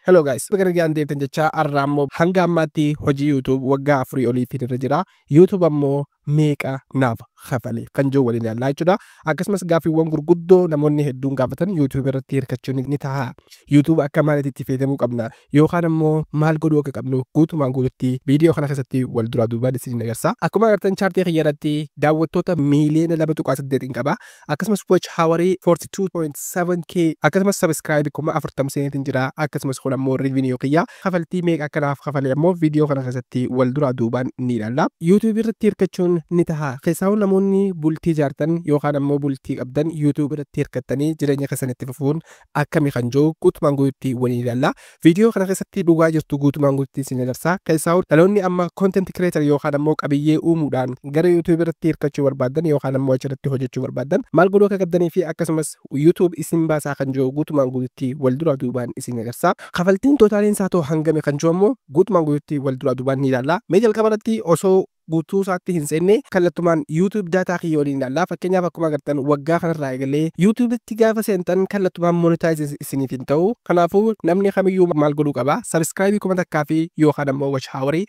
Hello guys, baga nagaan deebtan jechaa, har'a ammoo hanga ammaatti hojii YouTube waggaa 4 oliitiin irra jira. YouTube ammoo meeqa naaf kafale kan jiru waliin ilaallaa jechuudha. Akkasumas gaaffiiwwan gurguddoo namoonni hedduun gaafatan, YouTube irratti hirkachuun ni ta'a. YouTube akka maaliitti itti fayyadamuu qabna yookaan ammoo maal godhuu akka qabnu guutumaan guututti viidiyoo kana keessatti wal duraa duubaan isin agarsiisa. Akkuma agartan, chaartii kiyya irratti daawwattoota miiliyoona 2.8 qaba. Akkasumas watch hourii 42.7K, akkasumas subscribe 40,000 seeneetiin jira. Akkasumas kun ammoo revenue kiyya, kafaltii meeqa akkanaaf kafale ammoo viidiyoo kana keessatti wal duraa duubaan ni ilaalla. YouTube irratti hirkachuun ni taha. Keessaa namoonni bultii ijaartan yookaan ammoo bultii qabdan, YouTube irratti hirkattanii jireenya keessan itti fufuun akkami kan jiru guutumaan guututti waliin ilaalla. Viidiyoo kana keessatti dhugaa jirtu guutumaan guututti isin agarsiisa. Keessaa dhaloonni amma content creator yookaan ammoo qabiyyee uumuudhaan gara YouTube irratti hirkachuu barbaadan yookaan ammoo achirratti hojjechuu barbaadan maal godhuu akka qabdanii fi akkasumas YouTube isin baasaa kan jiru guutumaan guututti wal duraa duubaan isin agarsiisa. Kafaltiin totaliin isaa ta'u hangame kan jiru ammoo guutumaan guututti wal duraa duubaan ni ilaalla. Mee jalqaba irratti osoo guutuu isaatti hin seenne kallattumaan YouTube data kiyya waliin ilaalla. Fakkeenyaaf, akkuma agartan, waggaa kanarraa eegalee YouTubetti gaafa seentan kallattumaan monetize isiniif hin ta'u. Kanaafuu namni kamiyyuu maal godhuu qaba? Subscribe 1000 fi yookaan ammoo watch hourii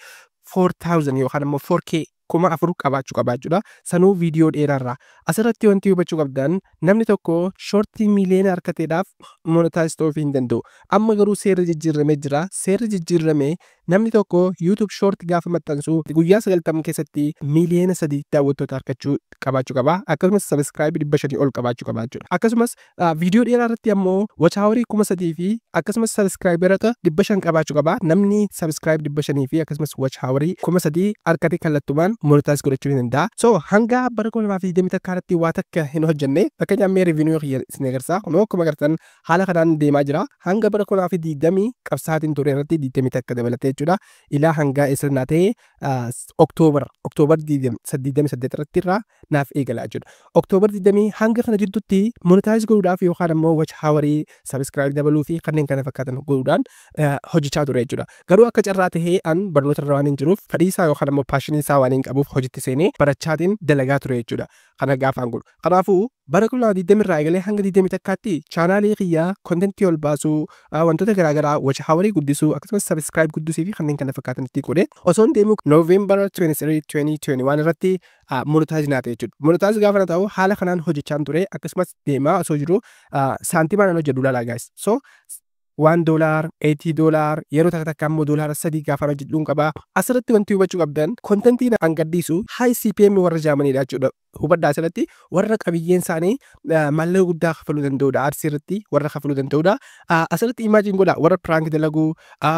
4000 yookaan ammoo 4K, 4000 qabaachuu qaba jechuudha. Sanuu viidiyoo dheeraarraa. Asirratti wanti hubachuu qabdan, namni tokko shortii miiliyoona harkateedhaaf monetize ta'uu hin danda'u. Amma garuu seerri jijjiiramee jira. Seerri jijjiiramee namni tokko YouTube short gaafa maxxansu guyyaa 90 keessatti miiliyoona 3 daawwattoota harkachuu qabaachuu qaba. Akkasumas subscribe 500 ol qabaachuu qaba jechuudha. Akkasumas viidiyoo dheeraa irratti ammoo watch hourii 3000 fi akkasumas subscriberoota 500 qabaachuu qaba. Namni subscribe 500 fi akkasumas watch hourii 3000 harkate kallattumaan monetize godhachuu ni danda'a. So hanga bara 2021 irratti waa takka hin hojjenne. Fakkeenyaaf, mee revenue kiyya isin agarsiisa. Kunoo akkuma agartan haala kanaan deemaa jira. Hanga bara 2020 qabsaatiin ture irratti 21 dabalatee jechuudha. Ilaa hanga eessa naa ta'e, October 28 irratti irraa naaf eegala jechuudha. October 20 hanga kana jidduutti monetize godhuudhaaf yookaan ammoo watch hourii, subscribe dabaluu fi kanneen kana fakkaatan godhuudhaan hojjechaa ture jechuudha. Garuu akka carraa tahee an barnoota irra waan hin jiruuf, fedhii isaa yookaan ammoo passionii isaa waan hin qabuuf, hojitti seenee barachaatiin dalagaa ture jechuudha. Kana gaafaan godhu. Kanaafuu bara 2020 irraa eegalee hanga 21tti channelii kiyyaa contentii ol baasuu, wantoota garaagaraa, watch hourii guddisuu, akkasumas subscribe guddisuu fi kanneen kana fakkaatan itti godhe osoo hin deemu November 23 2021 irratti monetize naa ta'e jechuudha. Monetize gaafa na ta'u haala kanaan hojjechaan ture. Akkasumas deemaa osoo jiru saantimaan an hojjedhu ilaalaa guys. So $1, $80, yeroo takka takka ammoo $3 gaafa hojjedhuun qaba. Asirratti wanti hubachuu qabdan, contentiin an gadhiisu high CPM warra jaamanidha jechuudha. Hubadhaa, asirratti warra qabiyyeen isaanii maallaqa guddaa kafaluu danda'udha. Adsii irratti warra kafaluu danda'udha. Asirratti imagine godha, warra prank dalaguu,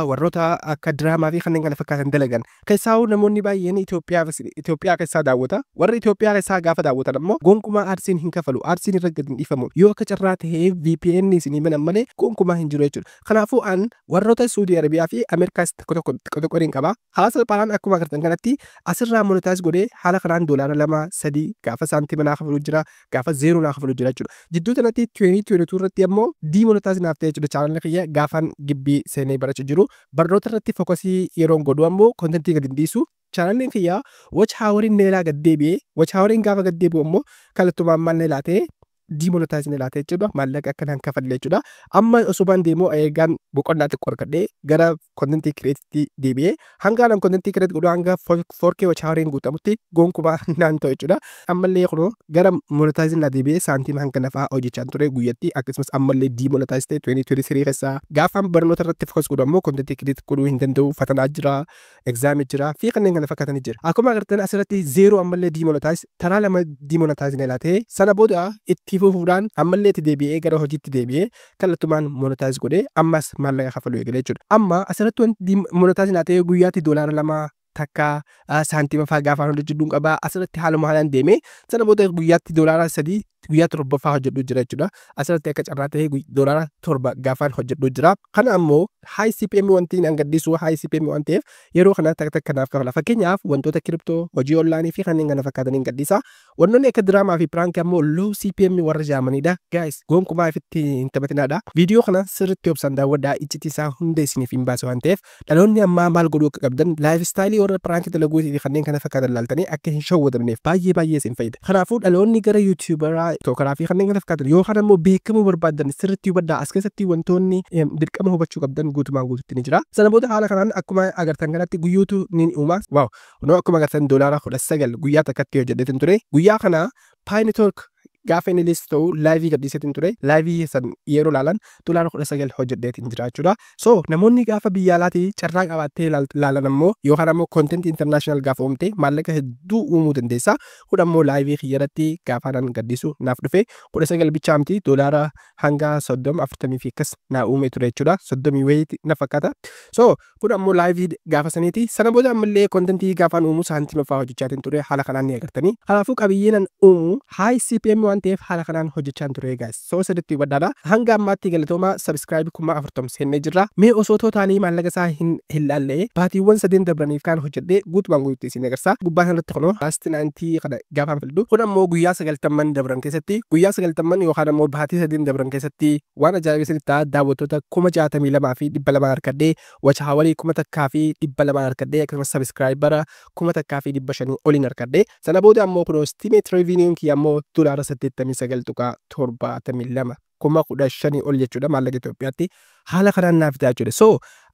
warroota akka diraamaa fi kanneen kana fakkaatan dalagan. Keessaa'uu namoonni baay'een Itoophiyaa keessaa daawwata. Warra Itoophiyaa keessaa gaafa daawwatan ammoo gonkumaa adsiin hin kafalu. Adsiin irra gadi hin dhiifamu. Yoo akka carraa tahee VPN isinii banan malee gonkumaa hin jiru jechuudha. Kanaafuu an warroota Suudii Arabiyaa fi Ameerikaas tokko tokko xiqqoo tokko hin qaba. Haala salphaadhaan akkuma agartan kanatti asirraa monetize godhee haala kanaan $2, 3, gaafa saantima naa kafaluu jira, gaafa zero naa kafaluu jira jechuudha. Jidduu kanatti 2022 irratti ammoo demonetize naaf ta'e jechuudha channelli kiyya, gaafaan gibbii seenee barachuu jiru. Barnoota irratti focusii yeroon godhu ammoo contentii gadi hin dhiisu. Channelliin kiyya watch houriin neelaa gad deebi'ee, watch houriin gaafa gad deebi'u ammoo kallattumaan maal neelaa ta'e, demonetize neelaa ta'e jechuudha. Maallaqa akkanaan kafalle jechuudha. Amma osumaan deemu eegaan boqonnaa xiqqoo argadhee gara contentii createitti deebi'ee, hanga anan contentii create godhu, hanga 4K watch houriin guutamutti gonkumaa naan ta'u jechuudha. Ammallee kunoo gara monetize naa deebi'ee saantima hanga nafaa hojjechaa ture guyyatti. Akkasumas ammallee demonetize ta'e 2023 keessaa. Gaafaan barnoota irratti focus godhu ammoo contentii create godhuu hin danda'u. Fatanaa jira, examii jira fi kanneen kana fakkaatanii jira. Akkuma agartan asirratti zero, ammallee demonetize, taraa lama demonetize na laatee. Sana booda itti fufuudhaan ammallee itti deebi'ee gara hojiitti deebi'ee kallattumaan monetize godhee ammas maallaqa kafaluu eegale jechuudha. Amma asirratti wanti monetize naa ta'e guyyaatti $2 takka saantima fa'aa gaafaan hojjedhuun qaba. Asirratti haaluma haalaan deemee sana booda guyyaatti $3, guyyaa torbaffaa hojjedhuu jira jechuudha. Asirratti akka carraa ta'ee $7 gaafaan hojjedhuu jira. Kana ammoo high CPM wanti an gadhiisu high CPM waan ta'eef yeroo kana takka takka naaf kafala. Fakkeenyaaf, wantoota crypto, hojii onlineii fi kanneen kana fakkaataniin gadhiisa. Wantoonni akka diraamaa fi prankii ammoo low CPM warra jaamanidha. Guys, gonkumaa ifitti hin taphatinaadha. Viidiyoo kana sirriitti obsaan daawwadhaa, iccitii isaa hunda isiniif hin baase waan ta'eef, dhaloonni ammaa maal godhuu akka qabdan, lifestyleii warra prankii dalaguutii fi kanneen kana fakkaatan laaltanii akka hin shawwatamneef baay'ee baay'ee isin fayyada. Kanaafuu dhaloonni gara YouTuberaa TikTokeraa fi kanneen kana fakkaatan yookaan ammoo beekamuu barbaadan sirriitti hubadhaa. As keessatti wantoonni dirqama hubachuu qabdan guutumaan guututti ni jira. Sana booda haala kanaan akkuma agartan kanatti guyyuutu ni uuma. Wow! Kunoo akkuma agartan $19 guyyaa takkatti hojjedheetin ture. Guyyaa kana Pi Network gaafa inni list ta'u live gadhiiseetin ture. Live san yeroo ilaalan $19 hojjedheetin jira jechuudha. So namoonni gaafa biyya alaatii carraa qabaattee ilaalan ammoo yookaan ammoo content international gaafa uumte maallaqa hedduu uumuu dandeessa. Kun ammoo live kiyyarratti gaafa nan gadhiisu naaf dhufe 19 bichaa miti, doolaara hanga 30, 40 fi akkas naa uume ture jechuudha. 30 wayiiti na fakkaata. So kun ammoo live gaafa saniiti. Sana booda ammallee contentii gaafaan uumu saantima fa'aa hojjechaatiin ture, haala kanaan ni agartanii. Kanaafuu qabiyyeen an uumu high CPM waan ta'eef haala kanaan hojjechaan ture, guys. So sirriitti hubadhaadha. Hanga ammaatti galatooma, subscribe 40,000 seennee jirra. Mee osoo totalii maallaqa isaa hin laallee baatiiwwan 3 dabraniif kan hojjedhee guutumaan guututti isin agarsiisa. Gubbaa kanatti kunoo last 90 kana gaafaan filadhu. Kun ammoo guyyaa 90n dabran keessatti, guyyaa 90n yookaan ammoo baatii 3 dabran keessatti waan ajaa'iba isinitti ta'a, daawwattoota 62,200 harkadhee, watch hourii 1,200 harkadhee, akkasumas subscribera 1,500 oliin harkadhee. Sana booda ammoo kunoo estimate revenue kiyya ammoo $89.72, 15,000 ol jechuudha maallaqa Itoophiyaatti, haala kanaan naaf ta'a jechuudha. So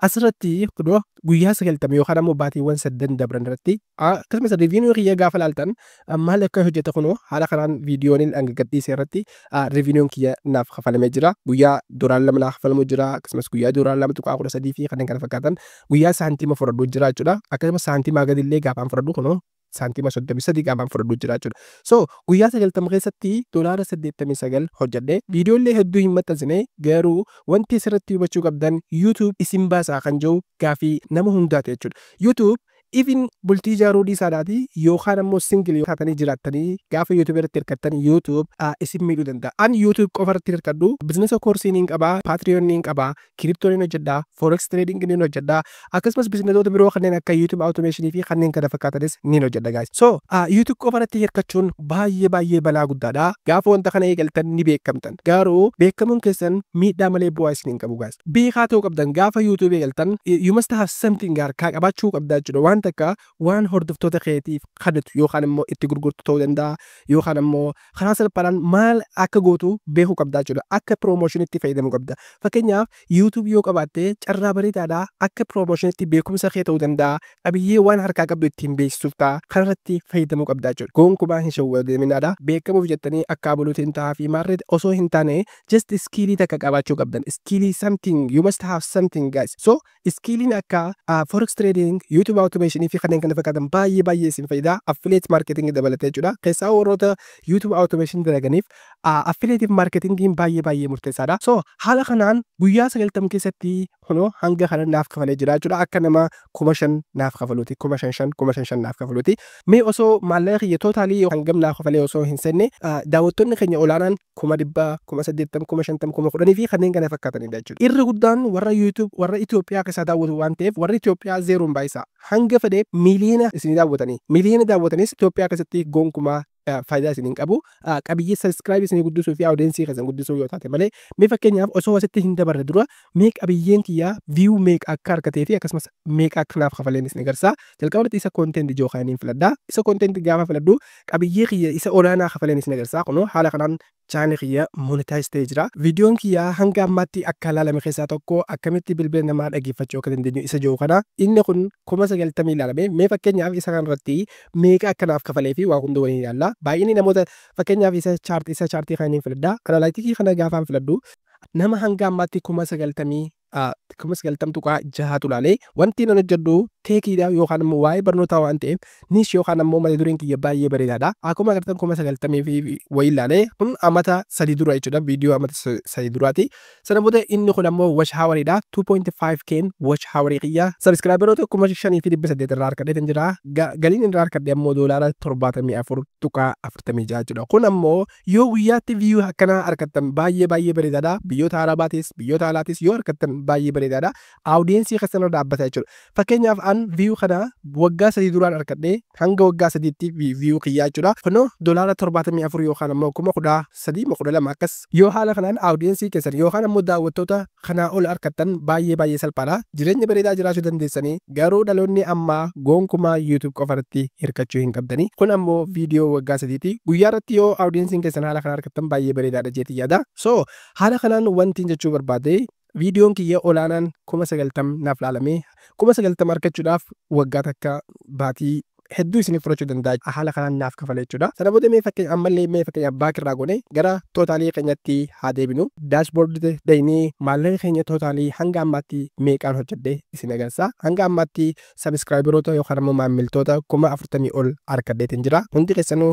asirratti kunoo guyyaa 90 yookaan ammoo baatiiwwan 8 dabran irratti akkasumas revenue kiyya gaafa laaltan maal akka hojjete kunoo haala kanaan viidiyoon hanga gadhiise irratti revenuen kiyya naaf kafalamee jira. Guyyaa $2 naaf kafalamuu jira, akkasumas guyyaa $2.13 fi kanneen kana fakkaatan guyyaa saantima fudhadhu jira jechuudha. Akkasumas saantimaa gadillee gaafaan fudhadhu kunoo saantima 33 gaafaan fudhadhu jira jechuudha. So guyyaa 90 keessatti $89 hojjedhe. Viidiyoolee hedduu hin maxxansine, garuu wanti asirratti hubachuu qabdan YouTube isin baasaa kan jiru gaafii nama hundaati jechuudha. YouTube even bultii ijaaruu dhiisaadhaati yookaan ammoo single taatanii jiraattanii gaafa YouTube irratti hirkattan YouTube isin miidhuu danda'a. Ani YouTube qofa irratti hirkadhu, businessa coursii niin qabaa, Patreon niin qabaa, crypto niin hojjedhaa, forex trading niin hojjedhaa, akkasumas businessoota biroo kanneen akka YouTube automation fi kanneen kana fakkaatanis niin hojjedha, guys. So YouTube qofa irratti hirkachuun baay'ee baay'ee balaa guddaadha. Gaafa wanta kana eegaltan ni beekamtan. Garuu beekamuun keessan miidhaa malee bu'aa isin hin qabu, guys. Beekaa ta'uu qabdan, gaafa YouTube eegaltan you must have something harkaa qabaachuu qabdaa jechuudha. Waan takka waan hordoftoota keetiif kadhatu yookaan immoo itti gurgurtu ta'uu danda'a, yookaan immoo karaa salphaadhaan maal akka gootu beekuu qabdaa jechuudha. Akka promotionitti fayyadamuu qabda. Fakkeenyaaf YouTube yoo qabaatte carraa bareedaadha, akka promotionitti beekumsa kee ta'uu danda'a. Qabiyyee waan harkaa qabdu ittiin beeksisuuf ta'a. Kanarratti fayyadamuu qabdaa jechuudha. Gonkumaa hin shawwadaminaadha. Beekamuuf jettanii akka abuluutiin ta'aa fi maarree osoo hin taane just skillii takka qabaachuu qabdan. Skillii something, you must have something, guys. So skilliin akka forex trading, YouTube automation fi kanneen kana fakkaatan baay'ee baay'ee isin fayyada. Affiliate marketing dabalatee jechuudha. Keessaa warroota YouTube automation dalaganiif affiliate marketingiin baay'ee baay'ee murteessaadha. So haala kanaan guyyaa 90 keessatti kunoo hanga kana naaf kafalee jira jechuudha. Akka nama 5,000 naaf kafaluuti. 5,500, 5,500 naaf kafaluuti. Mee osoo maallaqa kiyya totalii hangam naaf kafalee osoo hin seenne, daawwattoonni keenya olaanaan 100,000, 80,000, 50,000, 10,000 fi kanneen kana fakkaatanidha jechuudha. Irri guddaan warra YouTube warra Itoophiyaa keessaa daawwatu waan ta'eef warri Itoophiyaa zeeroon baay'isa. Hanga fedhe miiliyoona isinii daawwatanii. Miiliyoona daawwatanis Itoophiyaa keessatti gonkumaa faayidaa isin hin qabu. Qabiyyee subscribe isinii guddisuu fi audience keessan guddisuu yoo taate malee. Mee fakkeenyaaf osoo asitti hin dabarre dura mee qabiyyeen kiyyaa view meeqa akka argatee fi akkasumas meeqa akka naaf kafaleen isin agarsiisa. Jalqaba isa content ijoo kan hin filadha. Isa content gaafa filadhu qabiyyee kiyya isa olaanaa kafaleen isin agarsiisa. Kunoo haala kanaan channel kiyya monetize ta'ee jira. Viidiyoon kiyya hanga ammaatti akka ilaalame keessaa tokko akkamitti bilbila namaa dhaggeeffachuu akka dandeenyu isa jiru kana, inni kun 90,000 ilaalame. Mee fakkeenyaaf isa kanarratti meeqa akka naaf kafalee fi waa hunda waliin ilaalla. Baay'inni namoota fakkeenyaaf isa chartii kan inni filadha. Analyticsii kana gaafaan filadhu nama hanga ammaatti 90,000, 90.6tu ilaale. Wanti nan hojjedhu techiidha yookaan immoo waa'ee barnootaa waan ta'eef niche yookaan ammoo mata dureen kiyya baay'ee bareedaadha. Akkuma agartan 90,000 fi wayii ilaale. Kun amata 3 dura jechuudha, viidiyoo amata 3 duraati. Sana booda inni kun ammoo watch houriidha. 2.5 keen watch hourii kiyya. Subscriberoota 5,800 irraa argadhee kan jira. Galiin irraa argadhe ammoo $74.46 jechuudha. Kun ammoo yoo guyyaatti view akkanaa argattan baay'ee baay'ee bareedaadha. Biyyoota Arabaatis biyyoota alaatis yoo argattan baay'ee bareedaadha. Audience keessan irra dhaabbata jechuudha. Fakkeenyaaf an An view kana waggaa 3 duraan argadhee hanga waggaa 3tti view kiyyaa jechuudha. Kunoo $74 yookaan ammoo 13,000 12,000 akkas. Yoo haala kanaan audience keessan yookaan ammoo daawwattoota kanaa ol argattan baay'ee baay'ee salphaadha. Jireenya bareedaa jiraachuu dandeessanii, garuu dhaloonni ammaa gonkumaa YouTube qofa irratti hirkachuu hin qabdanii. Kun ammoo viidiyoo waggaa 3ti. Guyyaa irratti yoo audienceiin keessan haala kana argattan baay'ee bareedaadha jeetii yaada. So haala kanaan wanti jechuu barbaade, viidiyoon kiyya olaanaan 90,000 naaf laalamee, 90,000 argachuudhaaf waggaa takka baatii hedduu isiniif fudhachuu danda'a. Haala kanaan naaf kafala jechuudha. Sana booda mee fakkeenya ammallee mee fakkeenya back irraa goone gara total keenyatti haa deebinu. Dashboard dhaynee maallaqa keenya total hanga ammaatti meeqaan hojjedhe isin agarsiisa. Hanga ammaatti subscriberoota yookaan ammoo maamiltoota 40,000 ol argadheetiin jira. Hundi keessanuu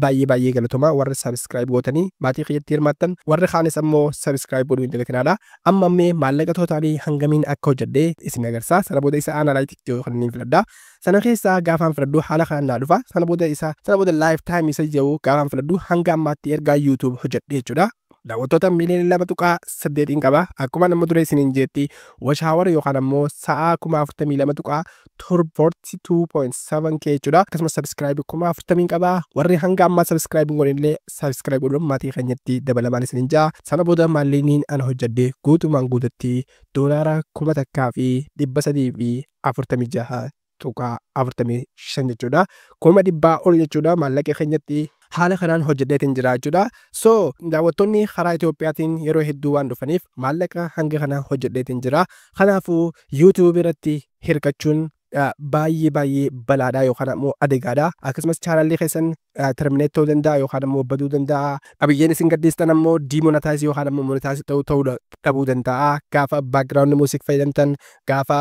baay'ee baay'ee galatoomaa warra subscribe gootanii maatii kiyyatti hirmaattan, warri kaanis ammoo subscribe godhuu hin dagatinaadha. Amma mee maallaqa total hangamiin akka hojjedhe isin agarsiisa. Sana booda isa analytics jedhu kan inni filadha. Sana keessaa gaafaan filadhu haala kanaan naa dhufa. Sana booda isa sana booda lifetime isa jedhu gaafaan filadhu hanga ammaatti ergaa YouTube hojjedhe jechuudha. Daawwattoota miiliyoona 2.8 qaba. Akkuma nama dura isiniin jetti watch hour yookaan ammoo sa'aa 42,2.7 K jechuudha. Akkasumas subscribe 40,000 qaba. Warri hanga ammaa subscribe hin godhin illee subscribe godhuun maatii keenyatti dabalamaan isiniin jaa. Sana booda maallaqni ana hojjedhe guutumaan guututti $1,346.45 jechuudha. 100,000 ol jechuudha maallaqa keenyatti haala kanaan hojjedheetiin jira jechuudha. So daawwattoonni karaa Itoophiyaatiin yeroo hedduu waan dhufaniif maallaqa hanga kana hojjedheetiin jira. Kanaafuu YouTube irratti hirkachuun baay'ee baay'ee balaadha yookaan ammoo adegaadha. Akkasumas channelli keessan terminate ta'uu danda'a yookaan ammoo baduu danda'a. Qabiyyeen isin gadhiistan ammoo demonetize yookaan ammoo monetize ta'uu dhabuu danda'a. Gaafa background music fayyadamtan, gaafa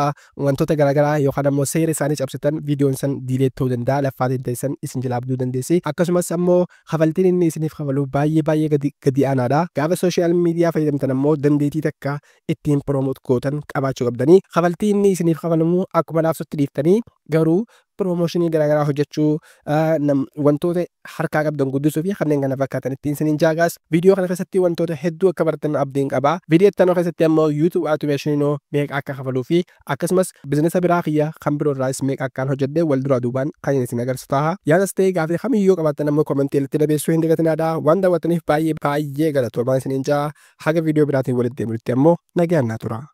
wantoota garaagaraa yookaan ammoo seera isaanii cabsitan, viidiyoon san delete ta'uu danda'a. Laffaatiin teessan isin jalaa baduu dandeessi. Akkasumas ammoo kafaltiin inni isiniif kafalu baay'ee baay'ee gadi aanaadha. Gaafa social media fayyadamtan ammoo dandeettii takka ittiin promote gootan qabaachuu qabdanii. Kafaltii inni isiniif kafalamu akkuma laafsutti dhiiftanii garuu promotion garaagaraa hojjechuu, wantoota harkaa qabdan guddisuu fi kanneen kana fakkaatan ittiin isiniin jaagaas. Viidiyoo kana keessatti wantoota hedduu akka baratan abdiin qaba. Viidiyoo itti aanu keessatti ammoo YouTube automation meeqa akka kafaluu fi akkasumas business biraa kiyya kan biroo irraas meeqa akkaan hojjedhe wal duraa duubaan kan isin agarsiisu ta'a. Yaadas ta'e gaafii kamiyyuu qabaattan ammoo comment irratti dabeessuu hin dagatinaadha. Waan daawwattaniif baay'ee baay'ee galatoomaa isiniin jaa. Haga viidiyoo biraatiin walitti deebinutti ammoo nagaan naa tura.